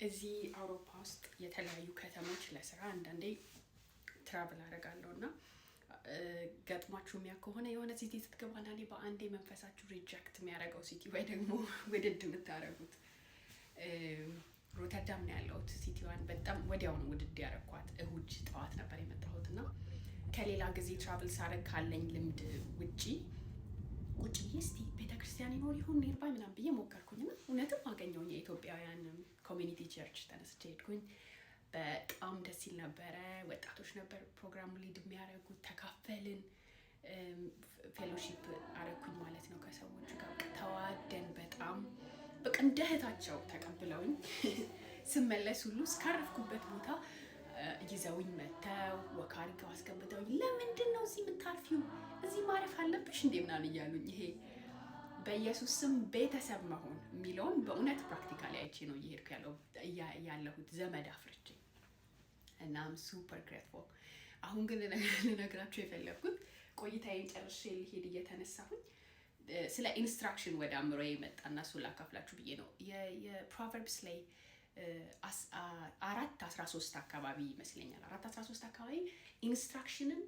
እዚህ አውሮፓ ውስጥ የተለያዩ ከተሞች ለስራ አንዳንዴ travel አደርጋለሁ። እና ገጥሟችሁ የሚያውቅ ከሆነ የሆነ city ስትገቡ አንዳንዴ በአንዴ መንፈሳችሁ reject የሚያደርገው city ወይ ደግሞ ውድድ የምታደርጉት። ሮተርዳም ነው ያለሁት። City ዋን በጣም ወዲያው ነው ውድድ ያደረኳት። እሁድ ጠዋት ነበር የመጣሁት እና ከሌላ ጊዜ travel ሳደርግ ካለኝ ልምድ ውጪ ቁጭ ብዬ እስቲ ቤተክርስቲያን ይኖር ይሆን nearby ምናምን ብዬ ሞከርኩኝ እና እውነትም አገኘሁኝ። የኢትዮጵያውያን community church ተነስቼ ሄድኩኝ። በጣም ደስ ይል ነበረ። ወጣቶች ነበር ፕሮግራሙ lead የሚያደርጉት። ተካፈልን፣ fellowship አረኩኝ ማለት ነው ከሰዎቹ ጋር። ተዋደን በጣም በቃ እንደ እህታቸው ተቀብለውኝ ስመለስ ሁሉ እስካረፍኩበት ቦታ ይዘውኝ መተው walk አድርገው አስገብተውኝ "ለምንድን ነው እዚህ የምታርፊው? እዚህ ማረፍ አለብሽ እንዴ?" ምናምን እያሉኝ ይሄ በኢየሱስ ስም ቤተሰብ መሆን የሚለውን በእውነት practically አይቼ ነው እየሄድኩ ያለሁት፣ ዘመድ አፍርቼ፣ እና I'm super grateful። አሁን ግን ልነግራችሁ የፈለግኩት ቆይታዬን ጨርሼ ልሄድ እየተነሳሁኝ ስለ instruction ወደ አእምሮዬ መጣና እሱን ላካፍላችሁ ብዬ ነው። የ Proverbs ላይ 4:13 አካባቢ ይመስለኛል፣ 4:13 አካባቢ instruction ን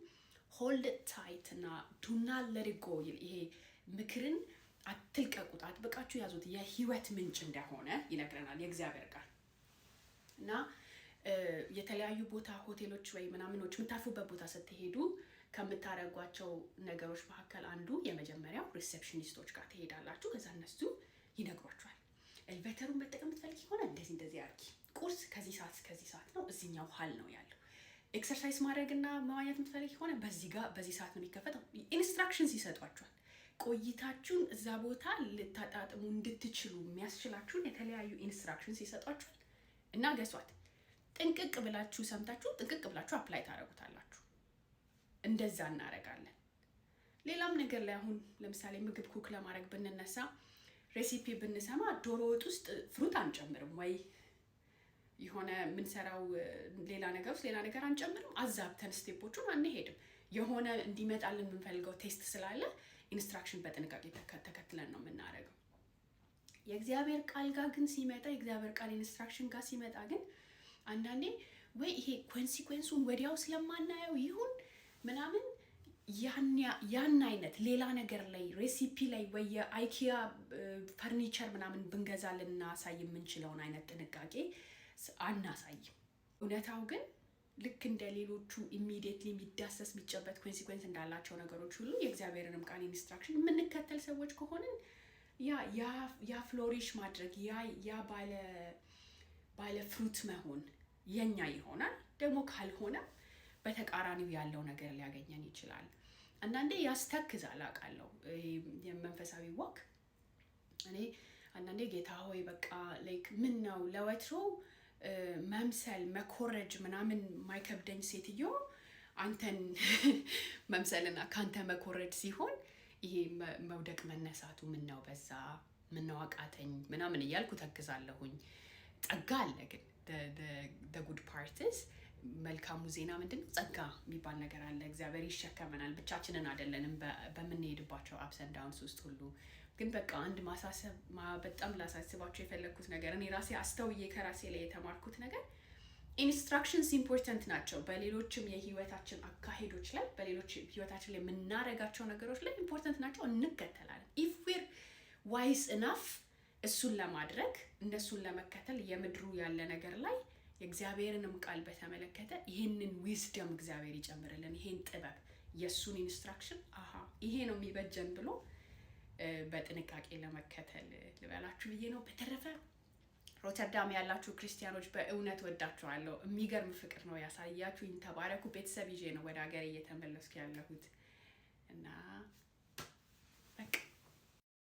hold tight እና do not let go፣ ይሄ ምክርን አትልቀቁት፣ አጥብቃችሁ ያዙት፣ የህይወት ምንጭ እንደሆነ ይነግረናል የእግዚአብሔር ቃል። እና የተለያዩ ቦታ ሆቴሎች ወይ ምናምኖች የምታርፉበት ቦታ ስትሄዱ ከምታደርጓቸው ነገሮች መካከል አንዱ የመጀመሪያው receptionist ኦች ጋር ትሄዳላችሁ። ከዛ እነሱ ይነግሯችኋል። Elevator ኡን መጠቀም የምትፈልጊ ከሆነ እንደዚህ እንደዚህ አድርጊ፣ ቁርስ ከዚህ ሰዓት እስከዚህ ሰዓት ነው፣ እዚኛው hall ነው ያለው። Exercise ማድረግ እና መዋኘት የምትፈልጊ ከሆነ በዚህ ጋር በዚህ ሰዓት ነው የሚከፈተው። Instructions ይሰጧችኋል። ቆይታችሁን እዛ ቦታ ልታጣጥሙ እንድትችሉ የሚያስችላችሁን የተለያዩ instructions ይሰጧችኋል። እና guess what፣ ጥንቅቅ ብላችሁ ሰምታችሁ ጥንቅቅ ብላችሁ apply ታደርጉታላችሁ። እንደዛ እናደርጋለን። ሌላም ነገር ላይ አሁን ለምሳሌ ምግብ cook ለማድረግ ብንነሳ recipe ብንሰማ ዶሮ ወጥ ውስጥ fruit አንጨምርም ወይ የሆነ የምንሰራው ሌላ ነገር ውስጥ ሌላ ነገር አንጨምርም። አዛብተን step ኦቹን አንሄድም። የሆነ እንዲመጣልን የምንፈልገው taste ስላለ instruction በጥንቃቄ ተከትለን ነው የምናደርገው። የእግዚአብሔር ቃል ጋር ግን ሲመጣ፣ የእግዚአብሔር ቃል instruction ጋር ሲመጣ ግን አንዳንዴ ወይ ይሄ consequence ኡን ወዲያው ስለማናየው ይሁን ምናምን ያን አይነት ሌላ ነገር ላይ recipe ላይ ወይ የ IKEA furniture ምናምን ብንገዛ ልናሳይ የምንችለውን አይነት ጥንቃቄ አናሳይም። እውነታው ግን ልክ እንደ ሌሎቹ immediately የሚዳሰስ የሚጨበጥ consequence እንዳላቸው ነገሮች ሁሉ የእግዚአብሔርንም ቃል instruction የምንከተል ሰዎች ከሆንን ያ flourish ማድረግ፣ ያ ባለ fruit መሆን የኛ ይሆናል። ደግሞ ካልሆነ በተቃራኒው ያለው ነገር ሊያገኘን ይችላል። አንዳንዴ ያስተክዛል፣ አውቃለሁ። የመንፈሳዊ walk እኔ አንዳንዴ ጌታ ሆይ በቃ like ምን ነው ለወትሮ መምሰል መኮረጅ ምናምን ማይከብደኝ ሴትዮ አንተን መምሰልና ከአንተ መኮረጅ ሲሆን ይሄ መውደቅ መነሳቱ ምን ነው በዛ፣ ምን ነው አቃተኝ ምናምን እያልኩ ተክዛለሁኝ። ጸጋ አለ ግን the good part is፣ መልካሙ ዜና ምንድን ነው? ጸጋ የሚባል ነገር አለ። እግዚአብሔር ይሸከመናል። ብቻችንን አይደለንም በምንሄድባቸው ups and downs ውስጥ ሁሉ። ግን በቃ አንድ ማሳሰብ በጣም ላሳስባችሁ የፈለግኩት ነገር፣ እኔ ራሴ አስተውዬ ከራሴ ላይ የተማርኩት ነገር፣ instructions important ናቸው። በሌሎችም የህይወታችን አካሄዶች ላይ፣ በሌሎች ህይወታችን ላይ የምናደርጋቸው ነገሮች ላይ important ናቸው፣ እንከተላለን። If we're wise enough እሱን ለማድረግ፣ እነሱን ለመከተል፣ የምድሩ ያለ ነገር ላይ የእግዚአብሔርንም ቃል በተመለከተ ይህንን wisdom እግዚአብሔር ይጨምርልን፣ ይሄን ጥበብ፣ የእሱን instruction አሀ ይሄ ነው የሚበጀን ብሎ በጥንቃቄ ለመከተል ልበላችሁ ብዬ ነው። በተረፈ ሮተርዳም ያላችሁ ክርስቲያኖች በእውነት ወዳችኋለሁ። የሚገርም ፍቅር ነው ያሳያችሁኝ። ተባረኩ። ቤተሰብ ይዤ ነው ወደ ሀገር እየተመለስኩ ያለሁት እና